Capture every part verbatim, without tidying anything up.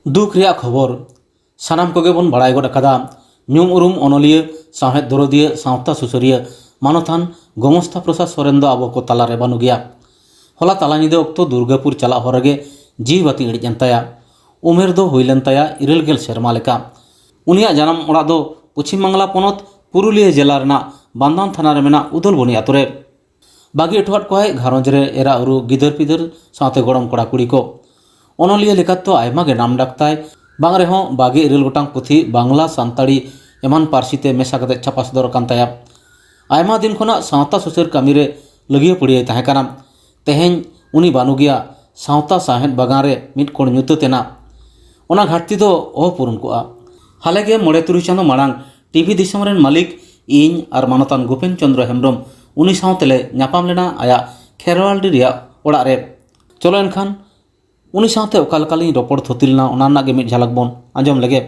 ᱫᱩᱠ ᱨᱮᱭᱟᱜ ᱠᱷᱚᱵᱚᱨ ᱥᱟᱱᱟᱢ ᱠᱚᱜᱮ ᱵᱚᱱ ᱵᱟᱲᱟᱭ ᱜᱚᱫ ᱟᱠᱟᱫᱟ᱾ ᱧᱩᱢ ᱩᱨᱩᱢ ᱚᱱᱚᱞᱤᱭᱟᱹ, ᱥᱟᱶᱦᱮᱫ ᱫᱚᱨᱚᱫᱤᱭᱟᱹ, ᱥᱟᱶᱛᱟ ᱥᱩᱥᱟᱹᱨᱤᱭᱟᱹ ᱢᱟᱱᱚᱛᱟᱱ ᱜᱚᱢᱚᱥᱛᱟ ᱯᱨᱚᱥᱟᱫᱽ ᱥᱚᱨᱮᱱ ᱫᱚ ᱟᱵᱚ ᱠᱚ ᱛᱟᱞᱟᱨᱮ ᱵᱟᱹᱱᱩᱜ ᱜᱮᱭᱟ᱾ ᱦᱚᱞᱟ ᱛᱟᱞᱟ ᱧᱤᱫᱟᱹ ᱚᱠᱛᱚ ᱫᱩᱨᱜᱟᱯᱩᱨ ᱪᱟᱞᱟᱜ ᱦᱚᱨ ᱨᱮᱜᱮ ᱡᱤᱣᱤ ᱵᱟᱹᱛᱤ ᱤᱬᱤᱡ ᱮᱱ ᱛᱟᱭᱟ᱾ ᱩᱢᱮᱨ ᱫᱚ ᱦᱩᱭ ᱞᱮᱱ ᱛᱟᱭᱟ ᱤᱨᱟᱹᱞ ᱜᱮᱞ ᱥᱮᱨᱢᱟ ᱞᱮᱠᱟ᱾ ᱩᱱᱤᱭᱟᱜ ᱡᱟᱱᱟᱢ ᱚᱲᱟᱜ ᱫᱚ ᱯᱚᱪᱷᱤᱢ ᱵᱟᱝᱞᱟ ᱯᱚᱱᱚᱛ ᱯᱩᱨᱩᱞᱤᱭᱟᱹ ᱡᱮᱞᱟ ᱨᱮᱱᱟᱜ ᱵᱟᱱᱫᱟᱱ ᱛᱷᱟᱱᱟ ᱨᱮ ᱢᱮᱱᱟᱜ ᱩᱫᱚᱞᱵᱚᱱᱤ ᱟᱛᱳ ᱨᱮ᱾ ᱵᱟᱹᱜᱤ ᱦᱚᱴᱚᱣᱟᱫ ᱠᱚᱣᱟᱭ ᱜᱷᱟᱨᱚᱸᱡᱽ ᱨᱮ ᱮᱨᱟ ᱩᱨᱩ, ᱜᱤᱫᱟᱹᱨ ᱯᱤᱫᱟᱹᱨ ᱥᱟᱶᱛᱮ ᱜᱚᱲᱚᱢ ᱠᱚᱲᱟ ᱠᱩᱲᱤ ᱠᱚ᱾ ᱚᱱᱚᱞᱤᱭᱟᱹ ᱞᱮᱠᱟᱛᱮ ᱟᱭᱢᱟ ᱜᱮ ᱱᱟᱢ ᱰᱟᱠ ᱛᱟᱭ, ᱵᱟᱝ ᱨᱮᱦᱚᱸ ᱵᱟᱜᱮ ᱤᱨᱟᱹᱞ ᱜᱚᱴᱟᱝ ᱯᱩᱛᱷᱤ ᱵᱟᱝᱞᱟ, ᱥᱟᱱᱛᱟᱲᱤ ᱮᱢᱟᱱ ᱯᱟᱹᱨᱥᱤ ᱛᱮ ᱢᱮᱥᱟ ᱠᱟᱛᱮ ᱪᱷᱟᱯᱟ ᱥᱚᱫᱚᱨ ᱟᱠᱟᱱ ᱛᱟᱭᱟ᱾ ᱟᱭᱢᱟ ᱫᱤᱱ ᱠᱷᱚᱱᱟᱜ ᱥᱟᱶᱛᱟ ᱥᱩᱥᱟᱹᱨ ᱠᱟᱹᱢᱤ ᱨᱮ ᱞᱟᱹᱜᱤᱭᱟᱹ ᱯᱟᱹᱲᱤᱭᱟᱹᱭ ᱛᱟᱦᱮᱸ ᱠᱟᱱᱟ᱾ ᱛᱮᱦᱮᱧ ᱩᱱᱤ ᱵᱟᱹᱱᱩᱜᱮᱭᱟ᱾ ᱥᱟᱶᱛᱟ ᱥᱟᱶᱦᱮᱫ ᱵᱟᱜᱟᱱ ᱨᱮ ᱢᱤᱫ ᱠᱚᱬ ᱧᱩᱛᱟᱹᱛ ᱮᱱᱟ᱾ ᱚᱱᱟ ᱜᱷᱟᱴᱛᱤ ᱫᱚ ᱚᱦᱚ ᱯᱩᱨᱩᱱ ᱠᱚᱜᱼᱟ᱾ ᱦᱟᱞᱮ ᱜᱮ ᱢᱚᱬᱮ ᱛᱩᱨᱩᱭ ᱪᱟᱸᱫᱚ ᱢᱟᱲᱟᱝ ᱴᱤᱵᱷᱤ ᱫᱤᱥᱚᱢ ᱨᱮᱱ ᱢᱟᱹᱞᱤᱠ, ᱤᱧ ᱟᱨ ᱢᱟᱱᱚᱛᱟᱱ ᱜᱳᱯᱮᱱ ᱪᱚᱸᱫᱽᱨᱚ ᱦᱮᱢᱵᱽᱨᱚᱢ ᱩᱱᱤ ᱥᱟᱶ ᱛᱮᱞᱮ ᱧᱟᱯᱟᱢ ᱞᱮᱱᱟ ᱟᱭᱟᱜ ᱠᱷᱮᱨᱣᱟᱞᱰᱤ ᱨᱮᱭᱟᱜ ᱚᱲᱟᱜ ᱨᱮ᱾ ᱪᱚᱞᱚ ᱮᱱᱠᱷᱟᱱ ᱩᱱᱤ ᱥᱟᱶᱛᱮ ᱚᱠᱟ ᱞᱮᱠᱟ ᱞᱤᱧ ᱨᱚᱯᱚᱲ ᱛᱷᱩᱛᱤ ᱞᱮᱱᱟ, ᱚᱱᱟ ᱨᱮᱱᱟᱜ ᱜᱮ ᱢᱤᱫ ᱡᱷᱟᱞᱟᱠ ᱵᱚᱱ ᱟᱸᱡᱚᱢ ᱞᱮᱜᱮ᱾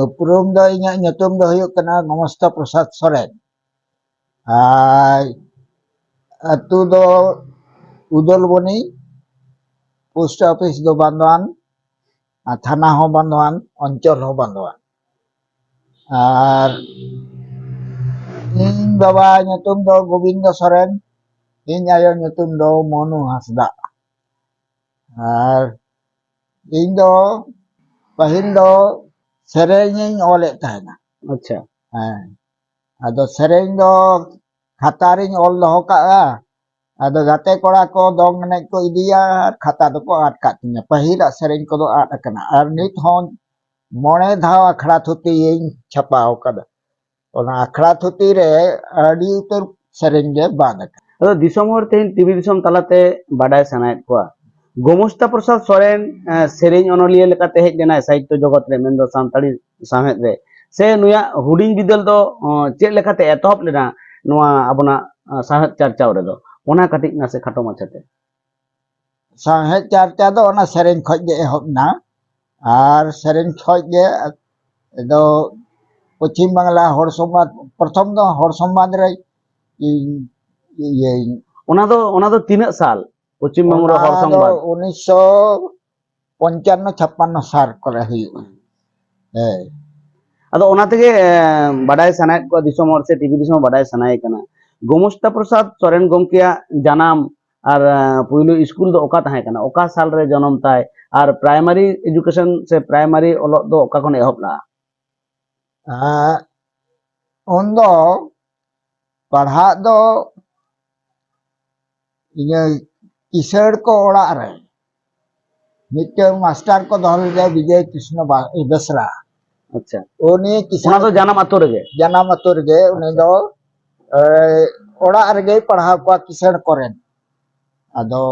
ᱩᱯᱨᱩᱢ ᱫᱚ, ᱤᱧᱟᱹᱜ ᱧᱩᱛᱩᱢ ᱫᱚ ᱦᱩᱭᱩᱜ ᱠᱟᱱᱟ ᱜᱚᱢᱚᱥᱛᱟ ᱯᱨᱚᱥᱟᱫᱽ ᱥᱚᱨᱮᱱ᱾ ᱟᱨ ᱟᱹᱛᱩ ᱫᱚ ᱩᱫᱚᱞᱵᱚᱱᱤ, ᱯᱳᱥᱴ ᱚᱯᱷᱤᱥ ᱫᱚ ᱵᱟᱱᱫᱳᱣᱟᱱ, ᱟᱨ ᱛᱷᱟᱱᱟ ᱦᱚᱸ ᱵᱟᱱᱫᱳᱣᱟᱱ, ᱚᱧᱪᱚᱞ ᱦᱚᱸ ᱵᱟᱱᱫᱳᱣᱟᱱ᱾ ᱟᱨ ᱤᱧ ᱵᱟᱵᱟ ᱧᱩᱛᱩᱢ ᱫᱚ ᱜᱳᱵᱤᱱᱫᱚ ᱥᱚᱨᱮᱱ, ᱤᱧ ᱟᱭᱳ ᱧᱩᱛᱩᱢ ᱫᱚ ᱢᱚᱱᱩ ᱦᱟᱸᱥᱫᱟ᱾ ᱟᱨ ᱤᱧ ᱫᱚ ᱯᱟᱹᱦᱤᱞ ᱫᱚ ᱥᱮᱨᱮᱧ ᱤᱧ ᱚᱞᱮᱫ ᱛᱟᱦᱮᱱᱟ᱾ ᱟᱪᱪᱷᱟ᱾ ᱦᱮᱸ, ᱟᱫᱚ ᱥᱮᱨᱮᱧ ᱫᱚ ᱠᱷᱟᱛᱟ ᱨᱤᱧ ᱚᱞ ᱫᱚᱦᱚ ᱠᱟᱜᱼᱟ᱾ ᱟᱫᱚ ᱜᱟᱛᱮ ᱠᱚᱲᱟ ᱠᱚ ᱫᱚᱝ ᱮᱱᱮᱡ ᱠᱚ ᱤᱫᱤᱭᱟ, ᱟᱨ ᱠᱷᱟᱛᱟ ᱫᱚᱠᱚ ᱟᱫ ᱠᱟᱜ ᱛᱤᱧᱟ᱾ ᱯᱟᱹᱦᱤᱞᱟᱜ ᱥᱮᱨᱮᱧ ᱠᱚᱫᱚ ᱟᱫ ᱟᱠᱟᱱᱟ, ᱟᱨ ᱱᱤᱛ ᱦᱚᱸ ᱢᱚᱬᱮ ᱫᱷᱟᱣ ᱟᱠᱷᱲᱟ ᱛᱷᱩᱛᱤᱭᱟᱹᱧ ᱪᱷᱟᱯᱟᱣ ᱠᱟᱫᱟ᱾ ᱚᱱᱟ ᱟᱠᱷᱲᱟ ᱛᱷᱩᱛᱤ ᱨᱮ ᱟᱹᱰᱤ ᱩᱛᱟᱹᱨ ᱥᱮᱨᱮᱧ ᱜᱮ ᱵᱟᱫ ᱟᱠᱟᱱᱟ᱾ ᱟᱫᱚ ᱫᱤᱥᱚᱢ ᱦᱚᱲ ᱛᱮᱦᱮᱧ ᱴᱤᱵᱷᱤ ᱫᱤᱥᱚᱢ ᱛᱟᱞᱟᱛᱮ ᱵᱟᱰᱟᱭ ᱥᱟᱱᱟᱭᱮᱫ ᱠᱚᱣᱟ, ᱜᱳᱢᱚᱥᱛᱟ ᱯᱨᱚᱥᱟᱫᱽ ᱥᱚᱨᱮᱱ, ᱮ, ᱥᱮᱨᱮᱧ ᱚᱱᱚᱞᱤᱭᱟᱹ ᱞᱮᱠᱟᱛᱮ ᱦᱮᱡ ᱞᱮᱱᱟᱭ ᱥᱟᱦᱤᱛᱛᱚ ᱡᱚᱜᱚᱛ ᱨᱮ, ᱢᱮᱱᱫᱚ ᱥᱟᱱᱛᱟᱲᱤ ᱥᱟᱶᱦᱮᱫ ᱨᱮ, ᱥᱮ ᱱᱩᱭᱟᱜ ᱦᱩᱰᱤᱧ ᱵᱤᱫᱟᱹᱞ ᱫᱚ, ᱚ, ᱪᱮᱫ ᱞᱮᱠᱟᱛᱮ ᱮᱛᱚᱦᱚᱵ ᱞᱮᱱᱟ ᱱᱚᱣᱟ ᱟᱵᱚᱱᱟᱜ, ᱟ, ᱥᱟᱶᱦᱮᱫ ᱪᱟᱨᱪᱟᱣ ᱨᱮᱫᱚ, ᱚᱱᱟ ᱠᱟᱹᱴᱤᱡ ᱱᱟᱥᱮ ᱠᱷᱟᱴᱚ ᱢᱟᱪᱷᱟᱛᱮ᱾ ᱥᱟᱶᱦᱮᱫ ᱪᱟᱨᱪᱟ ᱫᱚ ᱚᱱᱟ ᱥᱮᱨᱮᱧ ᱠᱷᱚᱡ ᱜᱮ ᱮᱦᱚᱵ ᱮᱱᱟ, ᱟᱨ ᱥᱮᱨᱮᱧ ᱠᱷᱚᱡ ᱜᱮ ᱟᱫᱚ ᱯᱚᱪᱷᱤᱢ ᱵᱟᱝᱞᱟ ᱦᱚᱲ ᱥᱚᱢᱟᱡᱽ, ᱯᱨᱚᱛᱷᱚᱢ ᱫᱚ ᱦᱚᱲ ᱥᱚᱢᱟᱡᱽ ᱨᱮ ᱤᱧ ᱤᱭᱟᱹᱧ᱾ ᱚᱱᱟ ᱫᱚ, ᱚᱱᱟ ᱫᱚ ᱛᱤᱱᱟᱹᱜ ᱥᱟᱞ? ᱯᱚᱪᱷᱤᱢ ᱵᱚᱝᱜᱚ ᱨᱮ ᱦᱚᱲ ᱚᱱᱟ ᱫᱚ ᱥᱚᱢᱵᱟᱫ᱾ ᱩᱱᱤᱥᱥᱚ ᱯᱚᱧᱪᱟᱱᱱᱚ ᱪᱷᱟᱯᱯᱟᱱᱱᱚ ᱥᱟᱞ ᱠᱚᱨᱮ ᱦᱩᱭᱩᱜᱼᱟ᱾ ᱦᱮᱸ᱾ ᱟᱫᱚ ᱚᱱᱟ ᱛᱮᱜᱮ, ᱮ, ᱵᱟᱰᱟᱭ ᱥᱟᱱᱟᱭᱮᱫ ᱠᱚᱣᱟ ᱫᱤᱥᱚᱢ ᱦᱚᱲ ᱥᱮ ᱴᱤᱵᱷᱤ ᱫᱤᱥᱚᱢ ᱦᱚᱲ ᱵᱟᱰᱟᱭ ᱥᱟᱱᱟᱭᱮ ᱠᱟᱱᱟ, ᱜᱳᱢᱚᱥᱛᱟ ᱯᱨᱚᱥᱟᱫᱽ ᱥᱚᱨᱮᱱ ᱜᱚᱢᱠᱮᱭᱟᱜ ᱡᱟᱱᱟᱢ ᱟᱨ, ᱮ, ᱯᱩᱭᱞᱩ ᱥᱠᱩᱞ ᱫᱚ ᱚᱠᱟ ᱛᱟᱦᱮᱸ ᱠᱟᱱᱟ, ᱚᱠᱟ ᱥᱟᱞ ᱨᱮ ᱡᱚᱱᱚᱢ ᱛᱟᱭ, ᱟᱨ ᱯᱨᱟᱭᱢᱟᱨᱤ ᱮᱰᱩᱠᱮᱥᱚᱱ ᱥᱮ ᱯᱨᱟᱭᱢᱟᱨᱤ ᱚᱞᱚᱜ ᱫᱚ ᱚᱠᱟ ᱠᱷᱚᱱ ᱮᱦᱚᱵ ᱞᱮᱱᱟ? ᱟᱨ ᱩᱱᱫᱚ ᱯᱟᱲᱦᱟᱜ ᱫᱚ ᱤᱭᱟᱹ ᱠᱤᱥᱟᱹᱬ ᱠᱚ ᱚᱲᱟᱜ ᱨᱮ ᱢᱤᱫᱴᱟᱝ ᱢᱟᱥᱴᱟᱨ ᱠᱚ ᱫᱚᱦᱚ ᱞᱮᱫᱮᱭᱟ, ᱵᱤᱡᱚᱭ ᱠᱨᱤᱥᱱᱚ ᱵᱟ-, ᱵᱮᱥᱨᱟ᱾ ᱟᱪᱪᱷᱟ᱾ ᱩᱱᱤ ᱠᱤᱥᱟᱹᱬ ᱚᱱᱟ ᱫᱚ ᱡᱟᱱᱟᱢ ᱟᱛᱳ ᱨᱮᱜᱮ? ᱡᱟᱱᱟᱢ ᱟᱛᱳ ᱨᱮᱜᱮ᱾ ᱩᱱᱤ ᱟᱪᱪᱷᱟ᱾ ᱫᱚ, ᱮ, ᱚᱲᱟᱜ ᱨᱮᱜᱮᱭ ᱯᱟᱲᱦᱟᱣ ᱠᱚᱣᱟ ᱠᱤᱥᱟᱹᱬ ᱠᱚᱨᱮᱱ᱾ ᱟᱫᱚ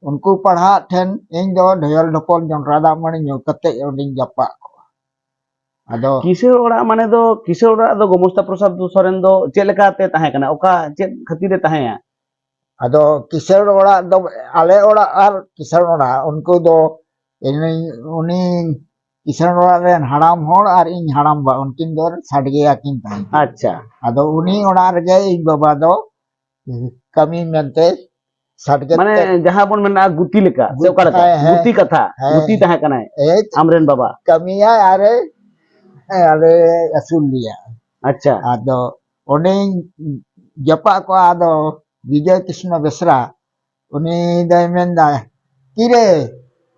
ᱩᱱᱠᱩ ᱯᱟᱲᱦᱟᱜ ᱴᱷᱮᱱ ᱤᱧ ᱫᱚ ᱰᱷᱮᱭᱚᱞ ᱰᱷᱚᱯᱚᱞ ᱡᱚᱱᱰᱨᱟ ᱫᱟᱜ ᱢᱟᱹᱲᱤ ᱧᱩ ᱠᱟᱛᱮ ᱚᱸᱰᱮᱧ ᱡᱟᱯᱟᱜ ᱠᱚᱜᱼᱟ᱾ ᱟᱫᱚ ᱠᱤᱥᱟᱹᱬ ᱚᱲᱟᱜ ᱢᱟᱱᱮ ᱫᱚ, ᱠᱤᱥᱟᱹᱬ ᱚᱲᱟᱜ ᱫᱚ ᱜᱳᱢᱚᱥᱛᱟ ᱯᱨᱚᱥᱟᱫᱽ ᱥᱚᱨᱮᱱ ᱫᱚ ᱪᱮᱫ ᱞᱮᱠᱟᱛᱮ ᱛᱟᱦᱮᱸ ᱠᱟᱱᱟ? ᱚᱠᱟ, ᱪᱮᱫ ᱠᱷᱟᱹᱛᱤᱨ ᱮ ᱛᱟᱦᱮᱸᱭᱟ? ᱟᱫᱚ ᱠᱤᱥᱟᱹᱬ ᱚᱲᱟᱜ ᱫᱚ, ᱟᱞᱮ ᱚᱲᱟᱜ ᱟᱨ ᱠᱤᱥᱟᱹᱬ ᱚᱲᱟᱜ, ᱩᱱᱠᱩ ᱫᱚ ᱤᱧ, ᱩᱱᱤ ᱠᱤᱥᱟᱹᱬ ᱚᱲᱟᱜ ᱨᱮᱱ ᱦᱟᱲᱟᱢ ᱦᱚᱲ ᱟᱨ ᱤᱧ ᱦᱟᱲᱟᱢ ᱵᱟ, ᱩᱱᱠᱤᱱ ᱫᱚ ᱥᱟᱰᱜᱮᱭᱟ ᱠᱤᱱ ᱛᱟᱦᱮᱸ ᱠᱟᱱᱟ᱾ ᱟᱪᱪᱷᱟ᱾ ᱟᱫᱚ ᱩᱱᱤ ᱚᱲᱟᱜ ᱨᱮᱜᱮ ᱤᱧ ᱵᱟᱵᱟ ᱫᱚ ᱠᱟᱹᱢᱤ ᱢᱮᱱᱛᱮ ᱥᱟᱰᱜᱮ ᱢᱟᱱᱮ ᱛᱮ ᱡᱟᱦᱟᱸ ᱵᱚᱱ ᱢᱮᱱᱟ ᱜᱩᱛᱤ ᱞᱮᱠᱟ, ᱥᱮ ᱜᱩᱛᱤ, ᱚᱠᱟ ᱞᱮᱠᱟ? ᱦᱮᱸ, ᱦᱮᱸ᱾ ᱜᱩᱛᱤ ᱠᱟᱛᱷᱟ, ᱦᱮᱸ᱾ ᱜᱩᱛᱤ ᱛᱟᱦᱮᱸ ᱠᱟᱱᱟᱭ ᱮᱭ ᱟᱢᱨᱮᱱ ᱵᱟᱵᱟ᱾ ᱠᱟᱹᱢᱤᱭᱟᱭ ᱟᱨᱮ, ᱟᱞᱮ ᱟᱹᱥᱩᱞ ᱞᱮᱭᱟ᱾ ᱟᱪᱪᱷᱟ᱾ ᱟᱫᱚ ᱚᱸᱰᱮᱧ ᱡᱟᱯᱟᱜ ᱠᱚᱜᱼᱟ, ᱟᱫᱚ ᱵᱤᱡᱚᱭ ᱠᱨᱤᱥᱱᱚ ᱵᱮᱥᱨᱟ ᱩᱱᱤ ᱫᱚᱭ ᱢᱮᱱᱫᱟ, "ᱠᱤᱨᱮ,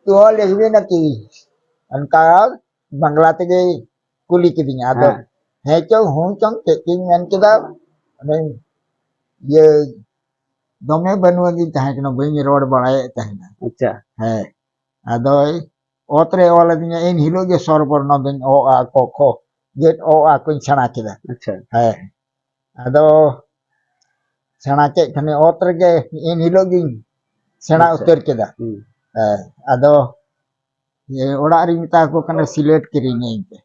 ᱛᱩ ᱦᱚ ᱞᱤᱠᱷᱵᱤ ᱱᱟᱠᱤ?" ᱚᱱᱠᱟ ᱵᱟᱝᱞᱟ ᱛᱮᱜᱮ ᱠᱩᱞᱤ ᱠᱤᱫᱤᱧᱟ᱾ ᱟᱫᱚ ᱦᱮᱸ᱾ ᱦᱮᱸ ᱪᱚᱝ, ᱦᱩᱸ ᱪᱚᱝ, ᱪᱮᱫ ᱪᱚᱧ ᱢᱮᱱ ᱠᱮᱫᱟ, ᱚᱱᱮ ᱤᱭᱟᱹ ᱫᱚᱢᱮ ᱵᱟᱹᱱᱩᱜ ᱟᱹᱫᱤᱧ ᱛᱟᱦᱮᱸ ᱠᱟᱱᱟ, ᱵᱟᱹᱧ ᱨᱚᱲ ᱵᱟᱲᱟᱭᱮᱫ ᱛᱟᱦᱮᱱᱟ᱾ ᱟᱪᱪᱷᱟ᱾ ᱦᱮᱸ᱾ ᱟᱫᱚᱭ ᱚᱛ ᱨᱮ ᱚᱞ ᱟᱹᱫᱤᱧᱟ, ᱮᱱ ᱦᱤᱞᱳᱜ ᱜᱮ ᱥᱚᱨ ᱵᱚᱨᱱᱚ ᱫᱚᱧ ᱚ, ᱟ, ᱠᱚ, ᱠᱷᱚ, ᱡᱮ ᱚ, ᱟ ᱠᱚᱧ ᱥᱮᱬᱟ ᱠᱮᱫᱟ᱾ ᱟᱪᱪᱷᱟ᱾ ᱦᱮᱸ᱾ ᱟᱫᱚ ᱥᱮᱬᱟ ᱠᱮᱫ ᱠᱷᱟᱱᱤᱧ ᱚᱛ ᱨᱮᱜᱮ, ᱮᱱ ᱦᱤᱞᱳᱜ ᱜᱤᱧ ᱥᱮᱬᱟ ᱟᱪᱪᱷᱟ᱾ ᱩᱛᱟᱹᱨ ᱠᱮᱫᱟ᱾ ᱦᱩᱸ᱾ ᱦᱮᱸ᱾ ᱟᱫᱚ ᱤᱭᱟᱹ, ᱚᱲᱟᱜ ᱨᱤᱧ ᱢᱮᱛᱟ ᱠᱚ ᱠᱟᱱᱟ, "ᱥᱤᱞᱮᱴ ᱠᱤᱨᱤᱧᱟᱹᱧ ᱯᱮ᱾"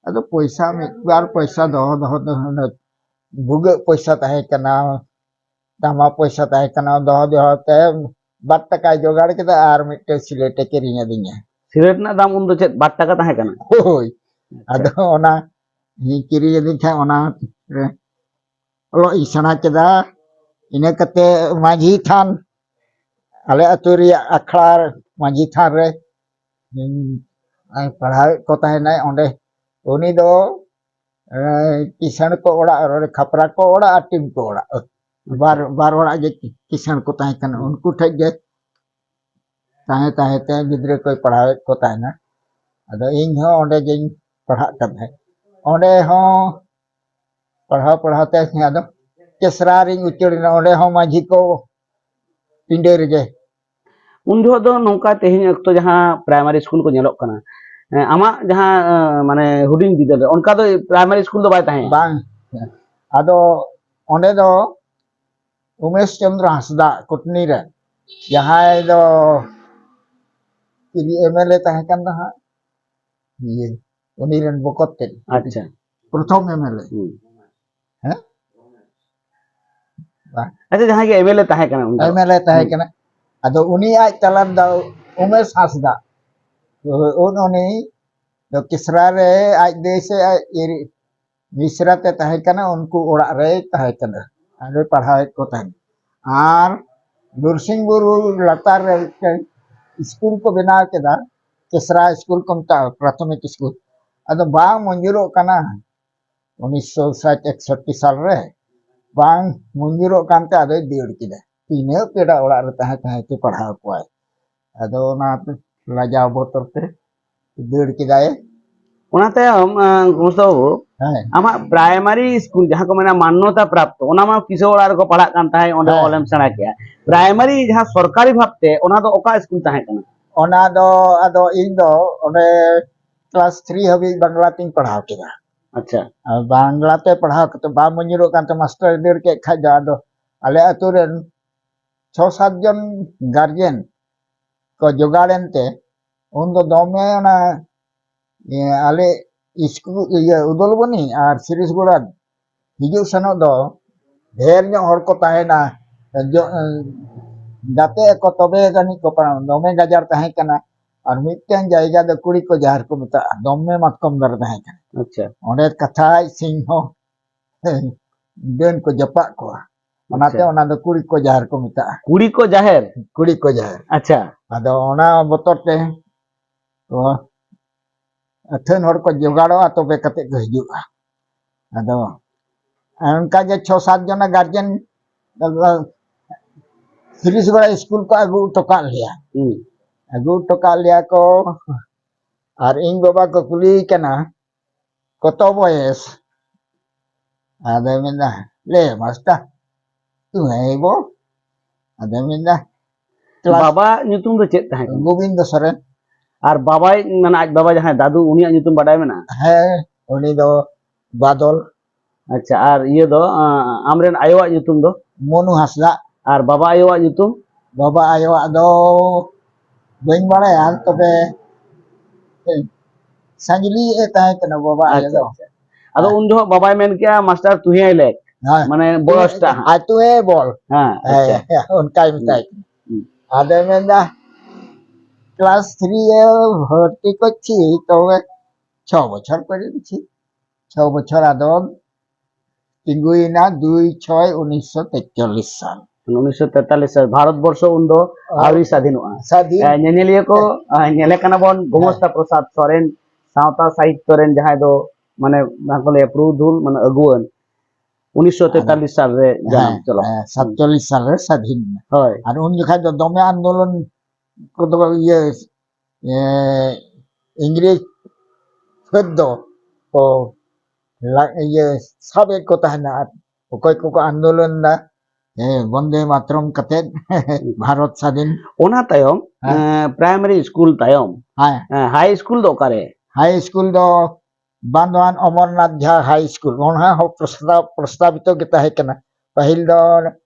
ᱟᱫᱚ ᱯᱚᱭᱥᱟ, ᱢᱤᱫ ᱵᱟᱨ ᱯᱚᱭᱥᱟ ᱫᱚᱦᱚ ᱫᱚᱦᱚ ᱛᱮ ᱦᱩᱱᱟᱹᱝ ᱵᱷᱩᱜᱟᱹᱜ ᱯᱚᱭᱥᱟ ᱛᱟᱦᱮᱸ ᱠᱟᱱᱟ, ᱛᱟᱢᱟ ᱯᱚᱭᱥᱟ ᱛᱟᱦᱮᱸ ᱠᱟᱱᱟ, ᱫᱚᱦᱚ ᱫᱚᱦᱚ ᱛᱮ ᱵᱟᱨ ᱴᱟᱠᱟᱭ ᱡᱚᱜᱟᱲ ᱠᱮᱫᱟ ᱟᱨ ᱢᱤᱫᱴᱮᱱ ᱥᱤᱞᱮᱴᱮ ᱠᱤᱨᱤᱧ ᱟᱹᱫᱤᱧᱟ᱾ ᱥᱤᱞᱮᱴ ᱨᱮᱱᱟᱜ ᱫᱟᱢ ᱩᱱᱫᱚ ᱪᱮᱫ ᱵᱟᱨ ᱴᱟᱠᱟ ᱛᱟᱦᱮᱸ ᱠᱟᱱᱟ? ᱦᱳᱭ᱾ ᱟᱪᱪᱷᱟ᱾ ᱟᱫᱚ ᱚᱱᱟ ᱤᱧ ᱠᱤᱨᱤᱧ ᱟᱹᱫᱤᱧ ᱠᱷᱟᱱ ᱚᱱᱟ ᱨᱮ ᱚᱞᱚᱜ ᱤᱧ ᱥᱮᱬᱟ ᱠᱮᱫᱟ᱾ ᱤᱱᱟᱹ ᱠᱟᱛᱮ ᱢᱟᱹᱡᱷᱤ ᱛᱷᱟᱱ, ᱟᱞᱮ ᱟᱹᱛᱩ ᱨᱮᱭᱟᱜ ᱟᱠᱷᱲᱟ ᱢᱟᱹᱡᱷᱤ ᱛᱷᱟᱱ ᱨᱮ ᱤᱧ ᱯᱟᱲᱦᱟᱣᱮᱫ ᱠᱚ ᱛᱟᱦᱮᱱᱟᱭ ᱚᱸᱰᱮ᱾ ᱩᱱᱤ ᱫᱚ ᱮ, ᱠᱤᱥᱟᱹᱬ ᱠᱚ ᱚᱲᱟᱜ ᱨᱮ, ᱠᱷᱟᱯᱨᱟ ᱠᱚ ᱚᱲᱟᱜ ᱟᱨ ᱴᱤᱢ ᱠᱚ ᱚᱲᱟᱜ, ᱵᱟᱨ, ᱵᱟᱨ ᱚᱲᱟᱜ ᱜᱮ ᱠᱤᱥᱟᱹᱬ ᱠᱚ ᱛᱟᱦᱮᱸ ᱠᱟᱱᱟ᱾ ᱩᱱᱠᱩ ᱴᱷᱮᱡ ᱜᱮ ᱛᱟᱦᱮᱸ ᱛᱟᱦᱮᱸ ᱛᱮ ᱜᱤᱫᱽᱨᱟᱹ ᱠᱚᱭ ᱯᱟᱲᱦᱟᱣᱮᱫ ᱠᱚ ᱛᱟᱦᱮᱱᱟ᱾ ᱟᱫᱚ ᱤᱧ ᱦᱚᱸ ᱚᱸᱰᱮ ᱜᱤᱧ ᱯᱟᱲᱦᱟᱜ ᱠᱟᱱ ᱛᱟᱦᱮᱸᱫ᱾ ᱚᱸᱰᱮ ᱦᱚᱸ ᱯᱟᱲᱦᱟᱣ ᱯᱟᱲᱦᱟᱣ ᱛᱮ ᱟᱫᱚ ᱠᱮᱥᱨᱟ ᱨᱤᱧ ᱩᱪᱟᱹᱲ ᱮᱱᱟ᱾ ᱚᱸᱰᱮ ᱦᱚᱸ ᱢᱟᱹᱡᱷᱤ ᱠᱚ ᱯᱤᱸᱰᱟᱹ ᱨᱮᱜᱮ᱾ ᱩᱱ ᱡᱚᱦᱚᱜ ᱫᱚ ᱱᱚᱝᱠᱟ ᱛᱮᱦᱮᱧ ᱚᱠᱛᱚ ᱡᱟᱦᱟᱸ ᱯᱨᱟᱭᱢᱟᱨᱤ ᱥᱠᱩᱞ ᱠᱚ ᱧᱮᱞᱚᱜ ᱠᱟᱱᱟ, ᱮ, ᱟᱢᱟᱜ ᱡᱟᱦᱟᱸ ᱮ, ᱢᱟᱱᱮ ᱦᱩᱰᱤᱧ ᱵᱤᱫᱟᱹᱞ ᱨᱮ ᱚᱱᱠᱟ ᱫᱚ ᱯᱨᱟᱭᱢᱟᱨᱤ ᱥᱠᱩᱞ ᱫᱚ ᱵᱟᱭ ᱛᱟᱦᱮᱸ? ᱵᱟᱝ᱾ ᱟᱫᱚ ᱚᱸᱰᱮ ᱫᱚ ᱩᱢᱮᱥ ᱪᱚᱸᱫᱽᱨᱚ ᱦᱟᱸᱥᱫᱟ ᱠᱩᱴᱱᱤ ᱨᱮ, ᱡᱟᱦᱟᱸᱭ ᱫᱚ ᱪᱤᱞᱤ ᱮᱢᱮᱞᱮ ᱛᱟᱦᱮᱸ ᱠᱟᱱ ᱫᱚ ᱦᱟᱸᱜ, ᱤᱭᱟᱹ, ᱩᱱᱤ ᱨᱮᱱ ᱵᱚᱠᱚᱛ ᱛᱮᱫ, ᱟᱪᱪᱷᱟ᱾ ᱯᱨᱚᱛᱷᱚᱢ ᱮᱢᱮᱞᱮ᱾ ᱦᱩᱸ᱾ ᱦᱮᱸ? ᱵᱟᱝ᱾ ᱟᱪᱪᱷᱟ, ᱡᱟᱦᱟᱸᱭ ᱜᱮ ᱮᱢᱮᱞᱮ ᱛᱟᱦᱮᱸ ᱠᱟᱱᱟ ᱩᱱᱤ ᱫᱚ᱾ ᱮᱢᱮᱞᱮ ᱛᱟᱦᱮᱸ ᱦᱩᱸ᱾ ᱠᱟᱱᱟ᱾ ᱟᱫᱚ ᱩᱱᱤ ᱟᱡ ᱛᱟᱞᱟᱨᱮ ᱫᱚ ᱩᱢᱮᱥ ᱦᱟᱸᱥᱫᱟ, ᱩᱱ ᱩᱱᱤ ᱫᱚ ᱠᱤᱥᱨᱟ ᱨᱮ ᱟᱡ ᱫᱟᱹᱭ ᱥᱮ ᱟᱡ ᱤᱨ-, ᱢᱤᱥᱨᱟ ᱛᱮ ᱛᱟᱦᱮᱸ ᱠᱟᱱᱟ, ᱩᱱᱠᱩ ᱚᱲᱟᱜ ᱨᱮᱭ ᱛᱟᱦᱮᱸ ᱠᱟᱱᱟ, ᱟᱨᱮ ᱯᱟᱲᱦᱟᱣᱮᱫ ᱠᱚ ᱛᱟᱦᱮᱸᱫ᱾ ᱟᱨ ᱱᱩᱨᱥᱤᱝ ᱵᱩᱨᱩ ᱞᱟᱛᱟᱨ ᱨᱮ ᱢᱤᱫᱴᱮᱱ ᱥᱠᱩᱞ ᱠᱚ ᱵᱮᱱᱟᱣ ᱠᱮᱫᱟ, ᱠᱮᱥᱨᱟ ᱥᱠᱩᱞ ᱠᱚ ᱢᱮᱛᱟᱜᱼᱟ, ᱯᱨᱟᱛᱷᱚᱢᱤᱠ ᱥᱠᱩᱞ᱾ ᱟᱫᱚ ᱵᱟᱝ ᱢᱚᱧᱡᱩᱨᱚᱜ ᱠᱟᱱᱟ᱾ ᱩᱱᱤᱥᱥᱚ ᱥᱟᱴ ᱮᱠᱥᱚᱴᱴᱤ ᱥᱟᱞ ᱨᱮ ᱵᱟᱝ ᱢᱚᱧᱡᱩᱨᱚᱜ ᱠᱟᱱᱛᱮ ᱟᱫᱚᱭ ᱫᱟᱹᱲ ᱠᱮᱫᱟ᱾ ᱛᱤᱱᱟᱹᱜ ᱯᱮᱲᱟ ᱚᱲᱟᱜ ᱨᱮ ᱛᱟᱦᱮᱸ ᱛᱟᱦᱮᱸ ᱛᱮ ᱯᱟᱲᱦᱟᱣ ᱠᱚᱣᱟᱭ᱾ ᱟᱫᱚ ᱚᱱᱟ ᱞᱟᱡᱟᱣ ᱵᱚᱛᱚᱨ ᱛᱮ ᱫᱟᱹᱲ ᱠᱮᱫᱟᱭ᱾ ᱚᱱᱟ ᱛᱟᱭᱚᱢ, ᱟᱸ, ᱜᱚᱢᱚᱥᱛᱟ ᱵᱟᱹᱵᱩ, ᱦᱮᱸ᱾ ᱟᱢᱟᱜ ᱯᱨᱟᱭᱢᱟᱨᱤ ᱥᱠᱩᱞ ᱡᱟᱦᱟᱸ ᱠᱚ ᱢᱮᱱᱟ ᱢᱟᱱᱱᱚᱛᱟ ᱯᱨᱟᱯᱛᱚ, ᱚᱱᱟ ᱢᱟ ᱠᱤᱥᱟᱹᱬ ᱚᱲᱟᱜ ᱨᱮᱠᱚ ᱯᱟᱲᱦᱟᱜ ᱠᱟᱱ ᱛᱟᱦᱮᱸᱫ, ᱚᱸᱰᱮ ᱦᱮᱸ᱾ ᱚᱞᱮᱢ ᱥᱮᱬᱟ ᱠᱮᱜᱼᱟ᱾ ᱯᱨᱟᱭᱢᱟᱨᱤ ᱡᱟᱦᱟᱸ ᱥᱚᱨᱠᱟᱨᱤ ᱵᱷᱟᱵᱽᱛᱮ, ᱚᱱᱟ ᱫᱚ ᱚᱠᱟ ᱥᱠᱩᱞ ᱛᱟᱦᱮᱸ ᱠᱟᱱᱟ? ᱚᱱᱟ ᱫᱚ ᱟᱫᱚ ᱤᱧ ᱫᱚ ᱚᱸᱰᱮ ᱠᱞᱟᱥ ᱛᱷᱨᱤ ᱦᱟᱹᱵᱤᱡ ᱵᱟᱝᱞᱟ ᱛᱤᱧ ᱯᱟᱲᱦᱟᱣ ᱠᱮᱫᱟ᱾ ᱟᱪᱪᱷᱟ᱾ ᱟᱨ ᱵᱟᱝᱞᱟ ᱛᱮ ᱯᱟᱲᱦᱟᱣ ᱠᱟᱛᱮ ᱵᱟᱝ ᱢᱚᱧᱡᱩᱨᱚᱜ ᱠᱟᱱᱛᱮ ᱢᱟᱥᱴᱟᱨ ᱫᱟᱹᱲ ᱠᱮᱫ ᱠᱷᱟᱡ ᱫᱚ, ᱟᱫᱚ ᱟᱞᱮ ᱟᱹᱛᱩ ᱨᱮᱱ ᱪᱷᱚ ᱥᱟᱛ ᱡᱚᱱ ᱜᱟᱨᱡᱮᱱ ᱠᱚ ᱡᱚᱜᱟᱲ ᱮᱱᱛᱮ ᱩᱱᱫᱚ ᱫᱚᱢᱮ ᱚᱱᱟ, ᱤᱭᱟᱹ, ᱟᱞᱮ ᱥᱠᱩᱞ, ᱤᱭᱟᱹ, ᱩᱫᱚᱞᱵᱚᱱᱤ ᱟᱨ ᱥᱤᱨᱤᱥᱜᱚᱲᱟ ᱦᱤᱡᱩᱜ ᱥᱮᱱᱚᱜ ᱫᱚ ᱰᱷᱮᱨ ᱧᱚᱜ ᱦᱚᱲ ᱠᱚ ᱛᱟᱦᱮᱱᱟ᱾ ᱡᱚ-, ᱜᱟᱛᱮ ᱟᱠᱚ ᱛᱚᱵᱮ ᱡᱟᱹᱱᱤᱡ ᱠᱚ ᱯᱟᱲᱦᱟᱜᱼᱟ᱾ ᱫᱚᱢᱮ ᱜᱟᱡᱟᱲ ᱛᱟᱦᱮᱸ ᱠᱟᱱᱟ᱾ ᱟᱨ ᱢᱤᱫᱴᱮᱱ ᱡᱟᱭᱜᱟ ᱫᱚ ᱠᱩᱲᱤ ᱠᱚ ᱡᱟᱦᱮᱨ ᱠᱚ ᱢᱮᱛᱟᱜᱼᱟ, ᱫᱚᱢᱮ ᱢᱟᱛᱠᱚᱢ ᱫᱟᱨᱮ ᱛᱟᱦᱮᱸ ᱠᱟᱱᱟ᱾ ᱟᱪᱪᱷᱟ᱾ ᱚᱸᱰᱮ ᱠᱟᱛᱷᱟᱭ ᱥᱤᱧ ᱦᱚᱸ ᱰᱟᱹᱱ ᱠᱚ ᱡᱟᱯᱟᱜ ᱠᱚᱣᱟ᱾ ᱚᱱᱟᱛᱮ ᱟᱪᱪᱷᱟ᱾ ᱚᱱᱟ ᱫᱚ ᱠᱩᱲᱤ ᱠᱚ ᱡᱟᱦᱮᱨ ᱠᱚ ᱢᱮᱛᱟᱜᱼᱟ᱾ ᱠᱩᱲᱤ ᱠᱚ ᱡᱟᱦᱮᱨ? ᱠᱩᱲᱤ ᱠᱚ ᱡᱟᱦᱮᱨ᱾ ᱟᱪᱪᱷᱟ᱾ ᱟᱫᱚ ᱚᱱᱟ ᱵᱚᱛᱚᱨ ᱛᱮ ᱛᱚ ᱟᱹᱛᱷᱟᱹᱱ ᱦᱚᱲ ᱠᱚ ᱡᱚᱜᱟᱲᱚᱜᱼᱟ, ᱛᱚᱵᱮ ᱠᱟᱛᱮ ᱠᱚ ᱦᱤᱡᱩᱜᱼᱟ᱾ ᱟᱫᱚ ᱚᱱᱠᱟ ᱜᱮ ᱪᱷᱚ ᱥᱟᱛ ᱡᱚᱱᱟ ᱜᱟᱨᱡᱮᱱ ᱥᱤᱨᱤᱥ ᱵᱟᱲᱟ ᱥᱠᱩᱞ ᱠᱚ ᱟᱹᱜᱩ ᱦᱚᱴᱚ ᱠᱟᱜ ᱞᱮᱭᱟ᱾ ᱦᱩᱸ᱾ ᱟᱹᱜᱩ ᱦᱚᱴᱚ ᱠᱟᱜ ᱞᱮᱭᱟ ᱠᱚ᱾ ᱟᱨ ᱤᱧ ᱵᱟᱵᱟ ᱠᱚ ᱠᱩᱞᱤᱭᱮ ᱠᱟᱱᱟ, "ᱠᱚᱛᱚ ᱵᱚᱭᱮᱥ?" ᱟᱫᱚᱭ ᱢᱮᱱᱫᱟ, "ᱞᱮ ᱢᱟᱥᱴᱟᱨ, ᱛᱩ ᱦᱮᱸ ᱵᱚ?" ᱟᱫᱚᱭ ᱢᱮᱱᱫᱟ, "ᱠᱞᱟᱥ" ᱵᱟᱵᱟ ᱧᱩᱛᱩᱢ ᱫᱚ ᱪᱮᱫ ᱛᱟᱦᱮᱸ ᱠᱟᱱᱟ? ᱜᱳᱵᱤᱱᱫᱚ ᱥᱚᱨᱮᱱ᱾ ᱟᱨ ᱵᱟᱵᱟᱭ, ᱢᱟᱱᱮ ᱟᱡ ᱵᱟᱵᱟ ᱡᱟᱦᱟᱸᱭ ᱫᱟᱫᱩ, ᱩᱱᱤᱭᱟᱜ ᱧᱩᱛᱩᱢ ᱵᱟᱰᱟᱭ ᱢᱮᱱᱟᱜᱼᱟ? ᱦᱮᱸ, ᱩᱱᱤ ᱫᱚ ᱵᱟᱫᱚᱞ᱾ ᱟᱪᱪᱷᱟ, ᱟᱨ ᱤᱭᱟᱹ ᱫᱚ, ᱟᱸ, ᱟᱢᱨᱮᱱ ᱟᱭᱳᱣᱟᱜ ᱧᱩᱛᱩᱢ ᱫᱚ? ᱢᱚᱱᱩ ᱦᱟᱸᱥᱫᱟ᱾ ᱟᱨ ᱵᱟᱵᱟ ᱟᱭᱳᱣᱟᱜ ᱧᱩᱛᱩᱢ? ᱵᱟᱵᱟ ᱟᱭᱳᱣᱟᱜ ᱫᱚ ᱵᱟᱹᱧ ᱵᱟᱲᱟᱭᱟ, ᱛᱚᱵᱮ ᱥᱟᱸᱡᱽᱞᱤ ᱮ ᱛᱟᱦᱮᱸ ᱠᱟᱱᱟ ᱵᱟᱵᱟ ᱟᱭᱳ ᱟᱪᱪᱷᱟ, ᱫᱚ᱾ ᱟᱪᱪᱷᱟ᱾ ᱟᱫᱚ ᱩᱱ ᱡᱚᱦᱚᱜ ᱵᱟᱵᱟᱭ ᱢᱮᱱ ᱠᱮᱜᱼᱟ, "ᱢᱟᱥᱴᱟᱨ ᱛᱩᱦᱤᱭᱟᱭ ᱞᱮᱠ", ᱦᱮᱸ᱾ ᱢᱟᱱᱮ ᱵᱚᱭᱚᱥᱴᱟ ᱦᱟᱸᱜ᱾ ᱟᱛᱳ ᱮ ᱵᱚᱞ᱾ ᱦᱮᱸ, ᱟᱪᱪᱷᱟ᱾ ᱦᱮᱸ, ᱚᱱᱠᱟᱭ ᱢᱮᱛᱟᱭ ᱠᱟᱱᱟ᱾ ᱦᱩᱸ᱾ ᱟᱫᱚᱭ ᱢᱮᱱᱫᱟ, "ᱠᱞᱟᱥ ᱛᱷᱨᱤ ᱮ ᱵᱷᱚᱨᱛᱤ ᱠᱚᱨᱪᱷᱤ, ᱛᱚᱵᱮ ᱪᱷᱚ ᱵᱚᱪᱷᱚᱨ ᱯᱚᱨᱮ ᱠᱤᱪᱷᱤ, ᱪᱷᱚ ᱵᱚᱪᱷᱚᱨ ᱟᱫᱚ ᱛᱤᱸᱜᱩᱭᱮᱱᱟ ᱫᱩᱭ ᱪᱷᱚᱭ ᱩᱱᱤᱥᱥᱚ ᱛᱮᱛᱟᱞᱞᱤᱥ ᱥᱟᱞ᱾ ᱩᱱᱤᱥᱥᱚ ᱛᱮᱛᱟᱞᱞᱤᱥ ᱥᱟᱞ, ᱵᱷᱟᱨᱚᱛ ᱵᱚᱨᱥᱚ ᱩᱱᱫᱚ ᱟᱹᱣᱨᱤ ᱥᱟᱫᱷᱤᱱᱚᱜᱼᱟ᱾ ᱥᱟᱫᱷᱤᱱ᱾ ᱮ, ᱧᱮᱧᱮᱞᱤᱭᱟᱹ ᱠᱚ, ᱮ, ᱧᱮᱞᱮ ᱠᱟᱱᱟ ᱵᱚᱱ ᱜᱳᱢᱚᱥᱛᱟ ᱯᱨᱚᱥᱟᱫᱽ ᱥᱚᱨᱮᱱ, ᱥᱟᱶᱛᱟ ᱥᱟᱦᱤᱛ ᱨᱮᱱ ᱡᱟᱦᱟᱸᱭ ᱫᱚ, ᱢᱟᱱᱮ, ᱚᱱᱟ ᱠᱚ ᱞᱟᱹᱭᱟ ᱯᱩᱨᱩᱫᱷᱩᱞ, ᱢᱟᱱᱮ ᱟᱹᱜᱩᱣᱟᱹᱱ, ᱩᱱᱤᱥᱥᱚ ᱛᱮᱛᱟᱞᱞᱤᱥ ᱥᱟᱞ ᱨᱮ ᱡᱟᱱᱟᱢ᱾ ᱦᱮᱸ, ᱪᱚᱞᱚ᱾ ᱦᱮᱸ, ᱥᱟᱛᱪᱚᱞᱞᱤᱥ ᱥᱟᱞ ᱨᱮ ᱥᱟᱫᱷᱤᱱ ᱮᱱᱟ᱾ ᱦᱳᱭ᱾ ᱟᱨ ᱩᱱ ᱡᱚᱠᱷᱟᱡ ᱫᱚ ᱫᱚᱢᱮ ᱟᱱᱫᱳᱞᱚᱱ ᱠᱚᱫᱚ ᱤᱭᱟᱹ, ᱮ, ᱤᱝᱨᱮᱡᱽ ᱯᱷᱟᱹᱫ ᱫᱚ ᱠᱚ ᱞᱟ-, ᱤᱭᱟᱹ, ᱥᱟᱵ ᱮᱫ ᱠᱚ ᱛᱟᱦᱮᱱᱟ᱾ ᱟᱨ ᱚᱠᱚᱭ ᱠᱚᱠᱚ ᱟᱱᱫᱳᱞᱚᱱ ᱫᱟ, ᱮ, ᱵᱚᱱᱫᱮ ᱢᱟᱛᱨᱚᱢ ᱠᱟᱛᱮᱫ ᱵᱷᱟᱨᱚᱛ ᱥᱟᱫᱷᱤᱱ᱾ ᱚᱱᱟ ᱛᱟᱭᱚᱢ, ᱦᱮᱸ᱾ ᱮ, ᱯᱨᱟᱭᱢᱟᱨᱤ ᱥᱠᱩᱞ ᱛᱟᱭᱚᱢ, ᱦᱮᱸ᱾ ᱮ, ᱦᱟᱭ ᱥᱠᱩᱞ ᱫᱚ ᱚᱠᱟᱨᱮ? ᱦᱟᱭ ᱥᱠᱩᱞ ᱫᱚ ᱵᱟᱱᱫᱳᱣᱟᱱ ᱚᱢᱚᱨᱱᱟᱛᱷ ᱡᱷᱟ ᱦᱟᱭ ᱥᱠᱩᱞ, ᱚᱱᱟ ᱦᱚᱸ ᱯᱨᱚᱥᱛᱟᱵ-, ᱯᱨᱚᱥᱛᱟᱵᱤᱛᱚ ᱜᱮ ᱛᱟᱦᱮᱸ ᱠᱟᱱᱟ᱾ ᱯᱟᱹᱦᱤᱞ ᱫᱚ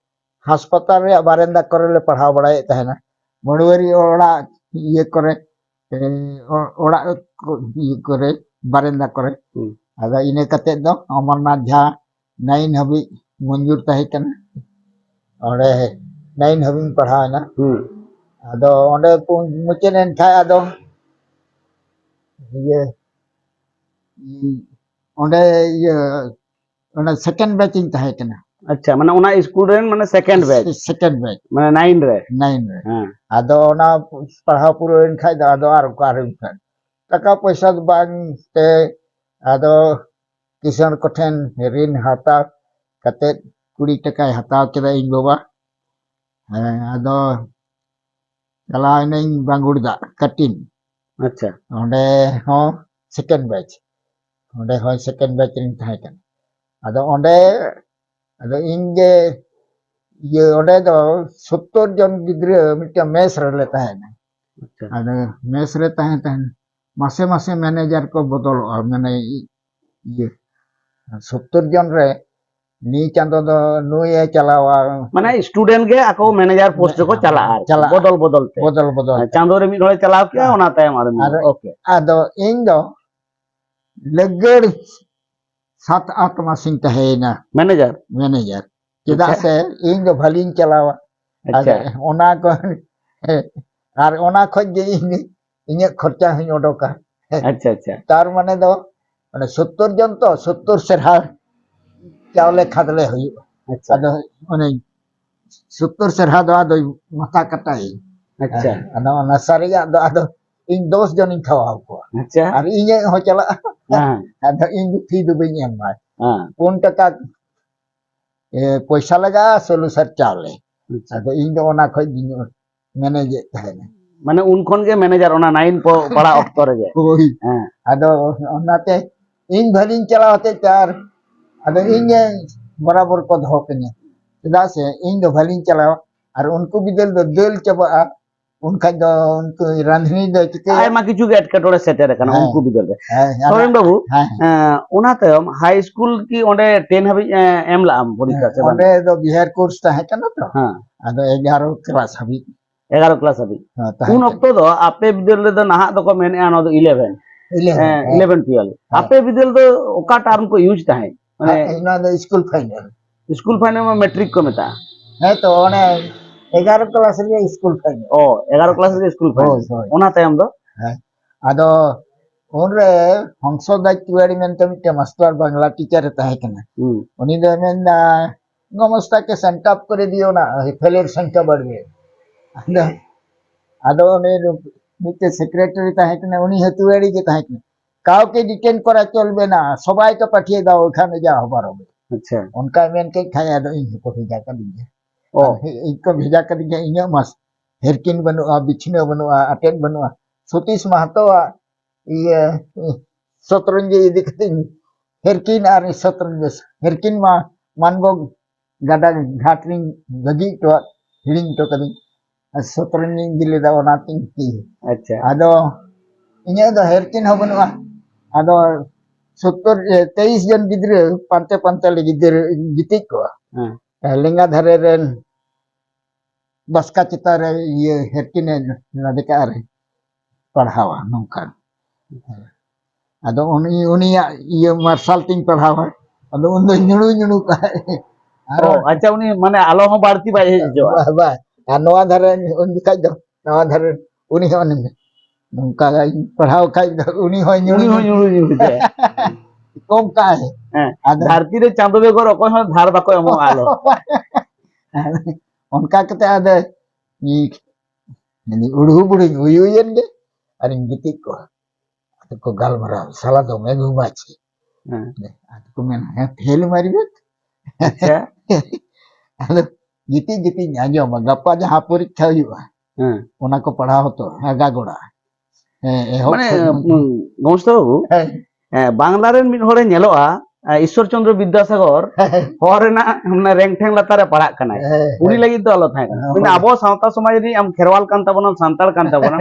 ᱦᱟᱥᱯᱟᱛᱟᱞ ᱨᱮᱭᱟᱜ ᱵᱟᱨᱮᱱᱫᱟ ᱠᱚᱨᱮ ᱞᱮ ᱯᱟᱲᱦᱟᱣ ᱵᱟᱲᱟᱭᱮᱫ ᱛᱟᱦᱮᱱᱟ, ᱢᱟᱹᱲᱣᱟᱹᱨᱤ ᱚᱲᱟᱜ ᱤᱭᱟᱹ ᱠᱚᱨᱮ, ᱮ, ᱚ-, ᱚᱲᱟᱜ ᱠᱚ, ᱤᱭᱟᱹ ᱠᱚᱨᱮ, ᱵᱟᱨᱮᱱᱫᱟ ᱠᱚᱨᱮ᱾ ᱦᱩᱸ᱾ ᱟᱫᱚ ᱤᱱᱟᱹ ᱠᱟᱛᱮᱫ ᱫᱚ ᱚᱢᱚᱨᱱᱟᱛᱷ ᱡᱷᱟ ᱱᱟᱭᱤᱱ ᱦᱟᱹᱵᱤᱡ ᱢᱚᱧᱡᱩᱨ ᱛᱟᱦᱮᱸ ᱠᱟᱱᱟ᱾ ᱚᱸᱰᱮ ᱱᱟᱭᱤᱱ ᱦᱟᱹᱵᱤᱡ ᱤᱧ ᱯᱟᱲᱦᱟᱣ ᱮᱱᱟ᱾ ᱦᱩᱸ᱾ ᱟᱫᱚ ᱚᱸᱰᱮ ᱯᱩ-, ᱢᱩᱪᱟᱹᱫ ᱮᱱ ᱠᱷᱟᱡ ᱟᱫᱚ ᱤᱭᱟᱹ, ᱚᱸᱰᱮ ᱤᱭᱟᱹ, ᱚᱱᱟ ᱥᱮᱠᱮᱱᱰ ᱵᱮᱪ ᱤᱧ ᱛᱟᱦᱮᱸ ᱠᱟᱱᱟ᱾ ᱟᱪᱪᱷᱟ, ᱢᱟᱱᱮ ᱚᱱᱟ ᱥᱠᱩᱞ ᱨᱮᱱ ᱢᱟᱱᱮ ᱥᱮᱠᱮᱱᱰ ᱵᱮᱪ, ᱥᱮᱠᱮᱱᱰ ᱵᱮᱪ᱾ ᱢᱟᱱᱮ ᱱᱟᱭᱤᱱ ᱨᱮ᱾ ᱱᱟᱭᱤᱱ ᱨᱮ᱾ ᱦᱮᱸ᱾ ᱟᱫᱚ ᱚᱱᱟ ᱯᱟᱲᱦᱟᱣ ᱯᱩᱨᱟᱹᱣ ᱮᱱ ᱠᱷᱟᱡ ᱫᱚ ᱟᱫᱚ ᱟᱨ ᱚᱠᱟ ᱨᱮ ᱮᱱᱠᱷᱟᱱ ᱴᱟᱠᱟ ᱯᱚᱭᱥᱟ ᱫᱚ ᱵᱟᱝ ᱛᱮ, ᱟᱫᱚ ᱠᱤᱥᱟᱹᱬ ᱠᱚᱴᱷᱮᱱ ᱨᱤᱱ ᱦᱟᱛᱟᱣ ᱠᱟᱛᱮᱫ ᱠᱩᱲᱤ ᱴᱟᱠᱟᱭ ᱦᱟᱛᱟᱣ ᱠᱮᱫᱟ ᱤᱧ ᱵᱟᱵᱟ᱾ ᱦᱮᱸ, ᱟᱫᱚ ᱪᱟᱞᱟᱣ ᱮᱱᱟᱹᱧ ᱵᱟᱸᱜᱩᱲ ᱫᱟᱜ ᱠᱟᱴᱤᱱ᱾ ᱟᱪᱪᱷᱟ᱾ ᱚᱸᱰᱮ ᱦᱚᱸ ᱥᱮᱠᱮᱱᱰ ᱵᱮᱪ, ᱚᱸᱰᱮ ᱦᱚᱸ ᱥᱮᱠᱮᱱᱰ ᱵᱮᱪ ᱨᱤᱧ ᱛᱟᱦᱮᱸ ᱠᱟᱱᱟ᱾ ᱟᱫᱚ ᱚᱸᱰᱮ, ᱟᱫᱚ ᱤᱧ ᱜᱮ ᱤᱭᱟᱹ, ᱚᱸᱰᱮ ᱫᱚ ᱥᱳᱛᱛᱳᱨ ᱡᱚᱱ ᱜᱤᱫᱽᱨᱟᱹ ᱢᱤᱫᱴᱟᱝ ᱢᱮᱥ ᱨᱮᱞᱮ ᱛᱟᱦᱮᱱᱟ᱾ ᱟᱪᱪᱷᱟ᱾ ᱟᱫᱚ ᱢᱮᱥ ᱨᱮ ᱛᱟᱦᱮᱸ ᱛᱟᱦᱮᱸ ᱢᱟᱥᱮ ᱢᱟᱥᱮ ᱢᱮᱱᱮᱡᱟᱨ ᱠᱚ ᱵᱚᱫᱚᱞᱚᱜᱼᱟ, ᱢᱟᱱᱮ ᱤ-, ᱤᱭᱟᱹ, ᱥᱳᱛᱛᱳᱨ ᱡᱚᱱ ᱨᱮ ᱱᱤᱭᱟᱹ ᱪᱟᱸᱫᱚ ᱫᱚ ᱱᱩᱭᱮ ᱪᱟᱞᱟᱣᱟ᱾ ᱢᱟᱱᱮ ᱥᱴᱩᱰᱮᱱᱴ ᱜᱮ ᱟᱠᱚ ᱢᱮᱱᱮᱡᱟᱨ ᱯᱳᱥᱴ ᱨᱮᱠᱚ ᱪᱟᱞᱟᱜᱼᱟ ᱟᱨᱠᱤ, ᱪᱟᱞᱟᱜᱼᱟ᱾ ᱵᱚᱫᱚᱞ ᱵᱚᱫᱚᱞ ᱛᱮ᱾ ᱵᱚᱫᱚᱞ ᱵᱚᱫᱚᱞ ᱦᱮᱸ, ᱛᱮ᱾ ᱪᱟᱸᱫᱚ ᱨᱮ ᱢᱤᱫ ᱦᱚᱲᱮ ᱪᱟᱞᱟᱣ ᱠᱮᱜᱼᱟ, ᱟᱨ ᱚᱱᱟ ᱛᱟᱭᱚᱢ ᱟᱨ ᱢᱤᱫ ᱟᱨ ᱦᱚᱲ᱾ ᱳᱠᱮ᱾ ᱟᱫᱚ ᱤᱧ ᱫᱚ ᱞᱟᱹᱜᱟᱹᱲ ᱥᱟᱛ ᱟᱴ ᱢᱟᱥᱤᱧ ᱛᱟᱦᱮᱸᱭᱮᱱᱟ᱾ ᱢᱮᱱᱮᱡᱟᱨ? ᱢᱮᱱᱮᱡᱟᱨ᱾ ᱪᱮᱫᱟᱜ ᱟᱪᱪᱷᱟ᱾ ᱥᱮ ᱤᱧ ᱫᱚ ᱵᱷᱟᱹᱞᱤᱧ ᱪᱟᱞᱟᱣᱟ᱾ ᱟᱪᱪᱷᱟ᱾ ᱟᱨ ᱚᱱᱟ ᱠᱚ, ᱟᱨ ᱚᱱᱟ ᱠᱷᱚᱡ ᱜᱮ ᱤᱧ ᱤᱧᱟᱹᱜ ᱠᱷᱚᱨᱪᱟ ᱦᱚᱸᱧ ᱚᱰᱚᱠᱟ᱾ ᱟᱪᱪᱷᱟ, ᱟᱪᱪᱷᱟ᱾ ᱛᱟᱨ ᱢᱟᱱᱮ ᱫᱚ ᱚᱱᱮ ᱥᱳᱛᱛᱳᱨ ᱡᱚᱱ ᱛᱚ, ᱥᱳᱛᱛᱳᱨ ᱥᱮᱨᱦᱟ ᱪᱟᱣᱞᱮ ᱠᱷᱟᱫᱽᱞᱮ ᱦᱩᱭᱩᱜᱼᱟ᱾ ᱟᱪᱪᱷᱟ᱾ ᱟᱫᱚ ᱚᱱᱮ ᱥᱳᱛᱛᱳᱨ ᱥᱮᱨᱦᱟ ᱫᱚ ᱟᱫᱚ ᱢᱟᱛᱟ ᱠᱟᱴᱟᱭ᱾ ᱟᱪᱪᱷᱟ᱾ ᱦᱮᱸ, ᱟᱫᱚ ᱚᱱᱟ ᱥᱟᱨᱮᱡᱟᱜ ᱫᱚ ᱟᱫᱚ ᱤᱧ ᱫᱚᱥ ᱡᱚᱱᱤᱧ ᱠᱷᱟᱣᱟᱣ ᱠᱚᱣᱟ᱾ ᱟᱪᱪᱷᱟ᱾ ᱟᱨ ᱤᱧᱟᱹᱜ ᱦᱚᱸ ᱪᱟᱞᱟᱜᱼᱟ᱾ ᱦᱮᱸ᱾ ᱟᱫᱚ ᱤᱧ ᱫᱚ ᱯᱷᱤ ᱫᱚ ᱵᱟᱹᱧ ᱮᱢᱟ᱾ ᱦᱮᱸ᱾ ᱯᱩᱱ ᱴᱟᱠᱟ, ᱮ, ᱯᱚᱭᱥᱟ ᱞᱟᱜᱟᱜᱼᱟ, ᱥᱳᱞᱳ ᱥᱟᱨ ᱪᱟᱣᱞᱮ᱾ ᱟᱪᱪᱷᱟ᱾ ᱟᱫᱚ ᱤᱧ ᱫᱚ ᱚᱱᱟ ᱠᱷᱚᱡ ᱜᱤᱧ ᱢᱮᱱᱮᱡᱮᱫ ᱛᱟᱦᱮᱱᱟ᱾ ᱢᱟᱱᱮ ᱩᱱ ᱠᱷᱚᱱ ᱜᱮ ᱢᱮᱱᱮᱡᱟᱨ, ᱚᱱᱟ ᱱᱟᱭᱤᱱ ᱯᱚ-, ᱯᱟᱲᱦᱟᱜ ᱚᱠᱛᱚ ᱨᱮᱜᱮ? ᱦᱳᱭ᱾ ᱦᱮᱸ᱾ ᱟᱫᱚ ᱚᱱᱟᱛᱮ ᱤᱧ ᱵᱷᱟᱹᱞᱤᱧ ᱪᱟᱞᱟᱣ ᱦᱚᱛᱮᱡ ᱛᱮ ᱟᱨ ᱟᱫᱚ ᱤᱧ ᱜᱮ ᱵᱚᱨᱟᱵᱚᱨ ᱠᱚ ᱫᱚᱦᱚ ᱠᱟᱹᱧᱟ᱾ ᱪᱮᱫᱟᱜ ᱥᱮ ᱤᱧ ᱫᱚ ᱵᱷᱟᱹᱞᱤᱧ ᱪᱟᱞᱟᱣᱟ ᱟᱨ ᱩᱱᱠᱩ ᱵᱤᱫᱟᱹᱞ ᱫᱚ ᱫᱟᱹᱞ ᱪᱟᱵᱟᱜᱼᱟ᱾ ᱩᱱ ᱠᱷᱟᱡ ᱫᱚ ᱩᱱᱠᱩ ᱨᱟᱸᱫᱷᱱᱤ ᱫᱚ ᱪᱤᱠᱟᱹᱭᱟ? ᱟᱭᱢᱟ ᱠᱤᱪᱷᱩ ᱜᱮ ᱮᱴᱠᱮᱴᱚᱬᱮ ᱥᱮᱴᱮᱨ ᱟᱠᱟᱱᱟ ᱦᱮᱸ᱾ ᱩᱱᱠᱩ ᱵᱤᱫᱟᱹᱞ ᱨᱮ᱾ ᱦᱮᱸ, ᱦᱮᱸ, ᱥᱚᱨᱮᱱ ᱵᱟᱹᱵᱩ, ᱦᱮᱸ, ᱦᱮᱸ᱾ ᱮᱸ, ᱚᱱᱟ ᱛᱟᱭᱚᱢ ᱦᱟᱭ ᱥᱠᱩᱞ ᱠᱤ ᱚᱸᱰᱮ ᱴᱮᱱ ᱦᱟᱹᱵᱤᱡ, ᱮᱸ, ᱮᱢ ᱞᱟᱜᱼᱟᱢ ᱯᱚᱨᱤᱠᱠᱷᱟ ᱥᱮ ᱵᱟᱝ? ᱚᱸᱰᱮ ᱫᱚ ᱵᱤᱦᱟᱨ ᱠᱳᱨᱥ ᱛᱟᱦᱮᱸ ᱠᱟᱱᱟ ᱛᱚ᱾ ᱦᱮᱸ᱾ ᱟᱫᱚ ᱮᱜᱟᱨᱚ ᱠᱞᱟᱥ ᱦᱟᱹᱵᱤᱡ᱾ ᱮᱜᱟᱨᱚ ᱠᱞᱟᱥ ᱦᱟᱹᱵᱤᱡ᱾ ᱦᱮᱸ, ᱛᱟᱦᱮᱸ ᱩᱱ ᱠᱟᱱᱟ᱾ ᱚᱠᱛᱚ ᱫᱚ ᱟᱯᱮ ᱵᱤᱫᱟᱹᱞ ᱨᱮᱫᱚ ᱱᱟᱦᱟᱜ ᱫᱚᱠᱚ ᱢᱮᱱᱮᱜᱼᱟ ᱱᱚᱣᱟ ᱫᱚ ᱤᱞᱮᱵᱷᱮᱱ᱾ ᱤᱞᱮᱵᱷᱮᱱ, ᱦᱮᱸ, ᱦᱮᱸ᱾ Eleven twelve. ᱦᱮᱸ᱾ ᱟᱯᱮ ᱵᱤᱫᱟᱹᱞ ᱫᱚ ᱚᱠᱟ ᱴᱟᱨᱢ ᱠᱚ ᱤᱭᱩᱡᱽ ᱛᱟᱦᱮᱸᱫ? ᱢᱟᱱᱮ ᱦᱮᱸ, ᱱᱚᱣᱟ ᱫᱚ ᱥᱠᱩᱞ ᱯᱷᱟᱭᱱᱮᱞ᱾ ᱥᱠᱩᱞ ᱯᱷᱟᱭᱱᱮᱞ ᱢᱟ ᱢᱮᱴᱨᱤᱠ ᱠᱚ ᱢᱮᱛᱟᱜᱼᱟ᱾ ᱦᱮᱸ ᱛᱚ, ᱚᱱᱮ ᱮᱜᱟᱨᱚ ᱠᱞᱟᱥ ᱨᱮᱜᱮ ᱥᱠᱩᱞ ᱯᱷᱟᱭᱱᱮᱞ᱾ ᱚ, ᱮᱜᱟᱨᱚ ᱠᱞᱟᱥ ᱨᱮᱜᱮ ᱥᱠᱩᱞ ᱯᱷᱟᱭᱱᱮᱞ᱾ ᱦᱳᱭ, ᱦᱳᱭ᱾ ᱚᱱᱟ ᱛᱟᱭᱚᱢ ᱫᱚ? ᱦᱮᱸ᱾ ᱟᱫᱚ ᱩᱱᱨᱮ ᱦᱚᱝᱥᱚ ᱫᱟᱥ ᱛᱤᱣᱟᱲᱤ ᱢᱮᱱᱛᱮ ᱢᱤᱫᱴᱮᱱ ᱢᱟᱥᱴᱟᱨ ᱵᱟᱝᱞᱟ ᱴᱤᱪᱟᱨ ᱮ ᱛᱟᱦᱮᱸ ᱠᱟᱱᱟ᱾ ᱦᱩᱸ᱾ ᱩᱱᱤ ᱫᱚᱭ ᱢᱮᱱᱫᱟ, गुमास्ता के सेंटअप कर दियो ना, फेलर संख्या बढ़ गए। ᱟᱫᱚ ᱟᱫᱚ ᱩᱱᱤ ᱢᱤᱫᱴᱮᱱ ᱥᱮᱠᱨᱮᱴᱟᱨᱤ ᱛᱟᱦᱮᱸ ᱠᱟᱱᱟ, ᱩᱱᱤ ᱦᱟᱹᱛᱩᱣᱟᱹᱲᱤ ᱜᱮ ᱛᱟᱦᱮᱸ ᱠᱟᱱᱟ᱾ ᱠᱟᱣ ᱠᱮ ᱰᱤᱴᱮᱱ ᱠᱚᱨᱟ ᱪᱚᱞᱵᱮ ᱱᱟ, ᱥᱚᱵᱟᱭ ᱠᱚ ᱯᱟᱴᱷᱤᱭᱮ ᱫᱟ, ᱚᱠᱷᱟᱱ ᱡᱟ ᱦᱚᱵᱟᱨ ᱦᱚᱵᱮ᱾ ᱟᱪᱪᱷᱟ᱾ ᱚᱱᱠᱟ ᱢᱮᱱ ᱠᱮᱫ ᱠᱷᱟᱡ ᱟᱫᱚ ᱤᱧ ᱦᱚᱸᱠᱚ ᱵᱷᱮᱡᱟ ᱠᱟᱫᱤᱧᱟ᱾ ᱚ᱾ ᱤᱧ ᱠᱚ ᱵᱷᱮᱡᱟ ᱠᱟᱫᱤᱧᱟ, ᱤᱧᱟᱹᱜ ᱢᱟ ᱦᱮᱨᱠᱤᱱ ᱵᱟᱹᱱᱩᱜᱼᱟ, ᱵᱤᱪᱷᱱᱟᱹ ᱵᱟᱹᱱᱩᱜᱼᱟ, ᱟᱴᱮᱫ ᱵᱟᱹᱱᱩᱜᱼᱟ᱾ ᱥᱚᱛᱤᱥ ᱢᱟᱦᱟᱛᱚᱣᱟᱜ ᱤᱭᱟᱹ ᱥᱚᱛᱨᱚᱧᱡᱤ ᱤᱫᱤ ᱠᱟᱛᱮ ᱦᱮᱨᱠᱤᱱ ᱟᱨ ᱥᱚᱛᱨᱚᱧᱡᱤ, ᱦᱮᱨᱠᱤᱱ ᱢᱟ ᱢᱟᱱᱵᱚ ᱜᱟᱰᱟ ᱜᱷᱟᱴ ᱨᱤᱧ ᱵᱟᱹᱜᱤ ᱦᱚᱴᱚᱣᱟᱫ, ᱦᱤᱲᱤᱧ ᱦᱚᱴᱚ ᱠᱟᱹᱫᱟᱹᱧ᱾ ᱟᱨ ᱥᱚᱛᱨᱚᱧᱡᱤᱧ ᱤᱫᱤ ᱞᱮᱫᱟ, ᱚᱱᱟᱛᱤᱧ ᱛᱤ᱾ ᱟᱪᱪᱷᱟ᱾ ᱟᱫᱚ ᱤᱧᱟᱹᱜ ᱫᱚ ᱦᱮᱨᱠᱤᱱ ᱦᱚᱸ ᱵᱟᱹᱱᱩᱜᱼᱟ᱾ ᱟᱫᱚ ᱥᱚᱛᱛᱚᱨ, ᱮ, ᱛᱮᱭᱤᱥ ᱡᱚᱱ ᱜᱤᱫᱽᱨᱟᱹ ᱯᱟᱱᱛᱮ ᱯᱟᱱᱛᱮ ᱞᱮ ᱜᱤᱫᱽᱨᱟᱹ ᱜᱤᱛᱤᱡ ᱠᱚᱜᱼᱟ᱾ ᱦᱮᱸ᱾ ᱞᱮᱸᱜᱟ ᱫᱷᱟᱨᱮ ᱨᱮᱱ ᱵᱟᱥᱠᱟ ᱪᱮᱛᱟᱱ ᱨᱮ ᱤᱭᱟᱹ ᱦᱮᱨᱠᱤᱱᱮ ᱞᱟᱫᱮ ᱠᱟᱜᱼᱟ ᱨᱮ ᱯᱟᱲᱦᱟᱣᱟ ᱱᱚᱝᱠᱟ᱾ ᱟᱫᱚ ᱩᱱᱤ, ᱩᱱᱤᱭᱟᱜ ᱤᱭᱟᱹ ᱢᱟᱨᱥᱟᱞ ᱛᱤᱧ ᱯᱟᱲᱦᱟᱣᱟ᱾ ᱟᱫᱚ ᱩᱱᱫᱚ ᱧᱩᱲᱩ ᱧᱩᱲᱩ ᱠᱟᱜᱼᱟᱭ᱾ ᱟᱨ ᱚ, ᱟᱪᱪᱷᱟ, ᱩᱱᱤ ᱢᱟᱱᱮ ᱟᱞᱚ ᱦᱚᱸ ᱵᱟᱹᱲᱛᱤ ᱵᱟᱭ ᱦᱮᱡ ᱦᱚᱪᱚᱣᱟᱜᱼᱟ᱾ ᱵᱟ-, ᱵᱟ᱾ ᱟᱨ ᱱᱚᱣᱟ ᱫᱷᱟᱨᱮ ᱩᱱ ᱡᱚᱠᱷᱟᱡ ᱫᱚ, ᱱᱚᱣᱟ ᱫᱷᱟᱨᱮ ᱩᱱᱤ ᱦᱚᱸ ᱩᱱᱤ ᱱᱚᱝᱠᱟ ᱜᱤᱧ ᱯᱟᱲᱦᱟᱣ ᱠᱷᱟᱡ ᱫᱚ ᱩᱱᱤ ᱦᱚᱸᱭ ᱧᱩᱲᱩ ᱩᱱᱤ ᱦᱚᱸ ᱧᱩᱲᱩ ᱧᱩᱲᱩ ᱧᱩᱲᱩ ᱜᱮ᱾ ᱠᱚᱢ ᱠᱟᱜᱼᱟᱭ᱾ ᱦᱮᱸ, ᱟᱫᱚ ᱫᱷᱟᱹᱨᱛᱤ ᱨᱮ ᱪᱟᱸᱫᱚ ᱵᱮᱜᱚᱨ ᱚᱠᱚᱭ ᱦᱚᱸ ᱫᱷᱟᱨ ᱵᱟᱠᱚ ᱮᱢᱚᱜᱼᱟ ᱟᱞᱚ᱾ ᱚᱱᱠᱟ ᱠᱟᱛᱮ ᱟᱫᱚ ᱤᱧ ᱢᱮᱱᱫᱟᱹᱧ, ᱩᱲᱦᱩ ᱵᱩᱲᱦᱩᱧ ᱩᱭᱩᱭᱮᱱ ᱜᱮ ᱟᱨᱤᱧ ᱜᱤᱛᱤᱡ ᱠᱚᱜᱼᱟ᱾ ᱟᱫᱚ ᱠᱚ ᱜᱟᱞᱢᱟᱨᱟᱣ, "ᱥᱟᱞᱟ ᱫᱚᱢᱮ ᱜᱷᱩᱢᱟᱪᱷᱤ᱾" ᱦᱮᱸ᱾ ᱟᱫᱚ ᱠᱚ ᱢᱮᱱᱟ, "ᱦᱮᱸ, ᱯᱷᱮᱞ ᱢᱟᱨᱤᱵᱮ᱾" ᱟᱪᱪᱷᱟ᱾ ᱟᱫᱚ ᱜᱤᱛᱤᱡ ᱜᱤᱛᱤᱡ ᱤᱧ ᱟᱸᱡᱚᱢᱟ, ᱜᱟᱯᱟ ᱡᱟᱦᱟᱸ ᱯᱚᱨᱤᱠᱠᱷᱟ ᱦᱩᱭᱩᱜᱼᱟ, ᱦᱮᱸ᱾ ᱚᱱᱟ ᱠᱚ ᱯᱟᱲᱦᱟᱣ ᱦᱚᱴᱚ, ᱟᱜᱟᱜᱚᱲᱟ᱾ ᱦᱮᱸ, ᱮᱦᱚᱵ ᱢᱟᱱᱮ, ᱠᱷᱚᱱ᱾ ᱩᱸ, ᱜᱚᱢᱚᱥᱛᱟ ᱵᱟᱹᱵᱩ, ᱦᱮᱸ᱾ ᱦᱮᱸ, ᱵᱟᱝᱞᱟ ᱨᱮᱱ ᱢᱤᱫ ᱦᱚᱲᱮ ᱧᱮᱞᱚᱜᱼᱟ, ᱮ, ᱤᱥᱥᱚᱨ ᱪᱚᱱᱫᱨᱚ ᱵᱤᱫᱽᱫᱟᱥᱟᱜᱚᱨ, ᱦᱮᱸ᱾ ᱦᱚᱨ ᱨᱮᱱᱟᱜ, ᱢᱟᱱᱮ, ᱨᱮᱝ ᱴᱷᱮᱝ ᱞᱟᱛᱟᱨ ᱨᱮ ᱯᱟᱲᱦᱟᱜ ᱠᱟᱱᱟᱭ᱾ ᱦᱮᱸ, ᱩᱱᱤ ᱦᱮᱸ᱾ ᱞᱟᱹᱜᱤᱫ ᱫᱚ ᱟᱞᱚ ᱛᱟᱦᱮᱸ ᱠᱟᱱᱟ᱾ ᱦᱮᱸ, ᱢᱮᱱᱫᱟ, ᱦᱳᱭ᱾ ᱟᱵᱚ ᱥᱟᱶᱛᱟ ᱥᱚᱢᱟᱡᱽ ᱨᱤᱱᱤᱡ ᱟᱢ ᱠᱷᱮᱨᱣᱟᱞ ᱠᱟᱱ ᱛᱟᱵᱚᱱᱟᱢ, ᱥᱟᱱᱛᱟᱲ ᱠᱟᱱ ᱛᱟᱵᱚᱱᱟᱢ,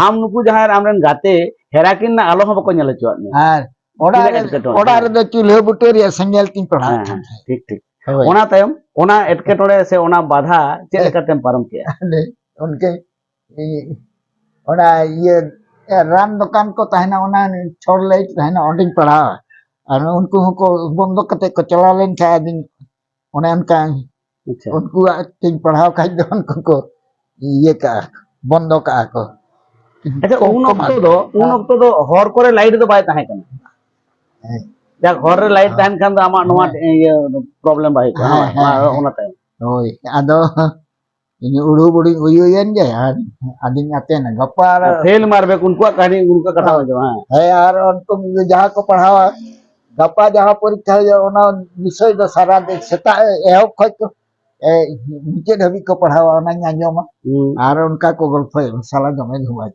ᱟᱢ ᱱᱩᱠᱩ ᱡᱟᱦᱟᱸᱭ ᱟᱢᱨᱮᱱ ᱜᱟᱛᱮ ᱦᱮᱨᱟᱠᱤᱱ ᱨᱮᱱᱟᱜ ᱟᱞᱚ ᱦᱚᱸ ᱵᱟᱠᱚ ᱧᱮᱞ ᱦᱚᱪᱚᱣᱟᱜ ᱢᱮᱭᱟ᱾ ᱟᱨ ᱚᱲᱟᱜ ᱛᱤᱱᱟᱹᱜ ᱨᱮ, ᱮᱴᱠᱮᱴᱚᱬᱮ᱾ ᱚᱲᱟᱜ ᱨᱮᱫᱚ ᱪᱩᱞᱦᱟᱹ ᱵᱩᱴᱟᱹ ᱨᱮᱭᱟᱜ ᱥᱮᱸᱜᱮᱞ ᱛᱤᱧ ᱯᱟᱲᱦᱟᱜ ᱦᱮᱸ, ᱠᱟᱱ ᱦᱮᱸ, ᱛᱟᱦᱮᱸᱫ᱾ ᱴᱷᱤᱠ, ᱴᱷᱤᱠ᱾ ᱦᱳᱭ᱾ ᱚᱱᱟ ᱛᱟᱭᱚᱢ, ᱚᱱᱟ ᱮᱴᱠᱮᱴᱚᱬᱮ ᱥᱮ ᱚᱱᱟ ᱵᱟᱫᱷᱟ ᱪᱮᱫ ᱦᱮᱸ᱾ ᱞᱮᱠᱟᱛᱮᱢ ᱯᱟᱨᱚᱢ ᱠᱮᱜᱼᱟ? ᱚᱱᱠᱟ ᱤᱭᱟᱹ, ᱚᱱᱟ ᱤᱭᱟᱹ, ᱨᱟᱱ ᱫᱚᱠᱟᱱ ᱠᱚ ᱛᱟᱦᱮᱱᱟ, ᱚᱱᱟ ᱪᱷᱚᱲ ᱞᱟᱭᱤᱴ ᱛᱟᱦᱮᱱᱟ, ᱚᱸᱰᱮᱧ ᱯᱟᱲᱦᱟᱣᱟ᱾ ᱟᱨ ᱩᱱᱠᱩ ᱦᱚᱸᱠᱚ ᱵᱚᱱᱫᱚ ᱠᱟᱛᱮ ᱠᱚ ᱪᱟᱞᱟᱣ ᱞᱮᱱ ᱠᱷᱟᱱ, ᱟᱫᱚᱧ ᱚᱱᱮ ᱚᱱᱠᱟ ᱟᱪᱪᱷᱟ᱾ ᱩᱱᱠᱩᱣᱟᱜ ᱛᱤᱧ ᱯᱟᱲᱦᱟᱣ ᱠᱷᱟᱡ ᱫᱚ ᱩᱱᱠᱩ ᱠᱚ ᱤᱭᱟᱹ ᱠᱟᱜᱼᱟ, ᱵᱚᱱᱫᱚ ᱠᱟᱜᱼᱟ ᱠᱚ᱾ ᱟᱪᱪᱷᱟ, ᱠᱚᱢ ᱩᱱ ᱠᱚᱢ ᱚᱠᱛᱚ ᱫᱚ, ᱩᱱ ᱦᱮᱸ᱾ ᱚᱠᱛᱚ ᱫᱚ ᱦᱚᱨ ᱠᱚᱨᱮ ᱞᱟᱭᱤᱴ ᱫᱚ ᱵᱟᱭ ᱛᱟᱦᱮᱸ ᱠᱟᱱᱟ᱾ ᱦᱮᱸ᱾ ᱡᱟᱠ, ᱦᱚᱨ ᱨᱮ ᱞᱟᱭᱤᱴ ᱦᱮᱸ᱾ ᱛᱟᱦᱮᱱ ᱠᱷᱟᱱ ᱫᱚ ᱟᱢᱟᱜ ᱱᱚᱣᱟ ᱦᱮᱸ᱾ ᱤᱭᱟᱹ ᱯᱨᱚᱵᱞᱮᱢ ᱵᱟᱭ ᱦᱩᱭᱩᱜᱼᱟ᱾ ᱦᱮᱸ, ᱦᱮᱸ, ᱚᱱᱟ, ᱦᱮᱸ᱾ ᱚᱱᱟ ᱛᱟᱭᱚᱢ᱾ ᱦᱳᱭ, ᱟᱫᱚ ᱤᱧ ᱩᱲᱩ ᱵᱩᱲᱤ ᱩᱭᱩᱭᱮᱱ ᱜᱮ, ᱟᱨ ᱟᱫᱚᱧ ᱟᱛᱮᱱᱟ᱾ ᱜᱟᱯᱟ ᱟᱨ ᱯᱷᱮᱞ ᱢᱟᱨᱵᱮᱠ, ᱩᱱᱠᱩᱣᱟᱜ ᱠᱟᱹᱦᱱᱤ, ᱩᱱᱠᱩᱣᱟᱜ ᱠᱟᱛᱷᱟ ᱦᱮᱸ᱾ ᱟᱸᱡᱚᱢᱟ, ᱦᱮᱸ᱾ ᱦᱮᱸ, ᱟᱨ ᱩᱱᱠᱩ ᱡᱟᱦᱟᱸ ᱠᱚ ᱯᱟᱲᱦᱟᱣᱟ, ᱜᱟᱯᱟ ᱡᱟᱦᱟᱸ ᱯᱚᱨᱤᱠᱠᱷᱟ ᱦᱩᱭᱩᱜᱼᱟ, ᱚᱱᱟ ᱵᱤᱥᱚᱭ ᱫᱚ ᱥᱟᱨᱟ ᱫᱤᱱ ᱥᱮᱛᱟᱜ ᱮᱦᱚᱵ ᱠᱷᱚᱡ ᱠᱚ, ᱮ, ᱢᱩᱪᱟᱹᱫ ᱦᱟᱹᱵᱤᱡ ᱠᱚ ᱯᱟᱲᱦᱟᱣᱟ, ᱚᱱᱟᱧ ᱟᱸᱡᱚᱢᱟ᱾ ᱦᱩᱸ᱾ ᱟᱨ ᱚᱱᱠᱟ ᱠᱚ ᱜᱚᱞᱯᱷᱚᱭᱟ, ᱥᱟᱞᱟ ᱫᱚᱢᱮ ᱫᱷᱩᱣᱟᱹ,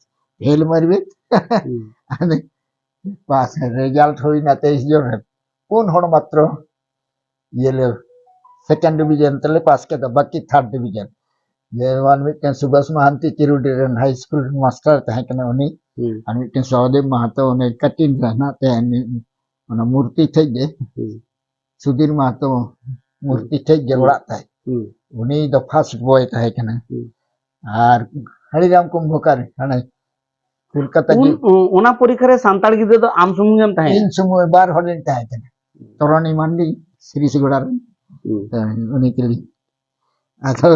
ᱯᱷᱮᱞ ᱢᱟᱨᱵᱮᱠ᱾ ᱦᱩᱸ᱾ ᱟᱫᱚ ᱯᱟᱥ ᱨᱮᱡᱟᱞᱴ ᱦᱩᱭᱱᱟ ᱛᱮᱭᱤᱥ ᱡᱚᱱ ᱨᱮ, ᱯᱩᱱ ᱦᱚᱲ ᱢᱟᱛᱨᱚ ᱤᱭᱟᱹ ᱞᱮ, ᱥᱮᱠᱮᱱᱰ ᱰᱤᱵᱤᱡᱚᱱ ᱛᱮᱞᱮ ᱯᱟᱥ ᱠᱮᱫᱟ, ᱵᱟᱹᱠᱤ ᱛᱷᱟᱨᱰ ᱰᱤᱵᱤᱡᱚᱱ᱾ ᱡᱮᱢᱚᱱ ᱢᱤᱫᱴᱮᱱ ᱥᱩᱵᱷᱟᱥ ᱢᱟᱦᱟᱱᱛᱤ ᱪᱤᱨᱩᱰᱤ ᱨᱮᱱ ᱦᱟᱭ ᱥᱠᱩᱞ ᱨᱮᱱ ᱢᱟᱥᱴᱟᱨ ᱛᱟᱦᱮᱸ ᱠᱟᱱᱟ ᱩᱱᱤ, ᱦᱩᱸ᱾ ᱟᱨ ᱢᱤᱫᱴᱮᱱ ᱥᱚᱦᱚᱫᱮᱵ ᱢᱟᱦᱟᱛᱚ, ᱩᱱᱤ ᱠᱟᱴᱤᱱ ᱨᱮ ᱦᱮᱱᱟᱜ ᱛᱟᱭᱟ, ᱩᱱᱤ ᱚᱱᱟ ᱢᱩᱨᱛᱤ ᱴᱷᱮᱡ ᱜᱮ, ᱦᱩᱸ᱾ ᱥᱩᱫᱷᱤᱨ ᱢᱟᱦᱟᱛᱚ ᱢᱩᱨᱛᱤ ᱴᱷᱮᱡ ᱜᱮ ᱦᱩᱸ᱾ ᱚᱲᱟᱜ ᱛᱟᱭ᱾ ᱦᱩᱸ᱾ ᱩᱱᱤ ᱫᱚ ᱯᱷᱟᱥᱴ ᱵᱚᱭ ᱛᱟᱦᱮᱸ ᱠᱟᱱᱟ᱾ ᱦᱩᱸ᱾ ᱟᱨ ᱦᱟᱲᱤᱨᱟᱢ ᱠᱩᱢᱵᱷᱚᱠᱟᱨ, ᱦᱟᱱᱮ ᱠᱳᱞᱠᱟᱛᱟ ᱩᱱ, ᱜᱮ᱾ ᱚᱱᱟ ᱯᱚᱨᱤᱠᱠᱷᱟ ᱨᱮ ᱥᱟᱱᱛᱟᱲ ᱜᱤᱫᱽᱨᱟᱹ ᱫᱚ ᱟᱢ ᱥᱩᱢᱩᱝ ᱜᱮᱢ ᱛᱟᱦᱮᱸ? ᱤᱧ ᱥᱩᱢᱩᱝ, ᱵᱟᱨ ᱦᱚᱲᱤᱧ ᱛᱟᱦᱮᱸ ᱠᱟᱱᱟ᱾ ᱛᱚᱨᱚᱱᱤ ᱢᱟᱱᱰᱤ, ᱥᱤᱨᱤᱥᱜᱚᱲᱟ ᱨᱮᱱ᱾ ᱦᱩᱸ᱾ ᱦᱮᱸ, ᱩᱱᱤ ᱠᱟᱹᱞᱤ᱾ ᱟᱫᱚ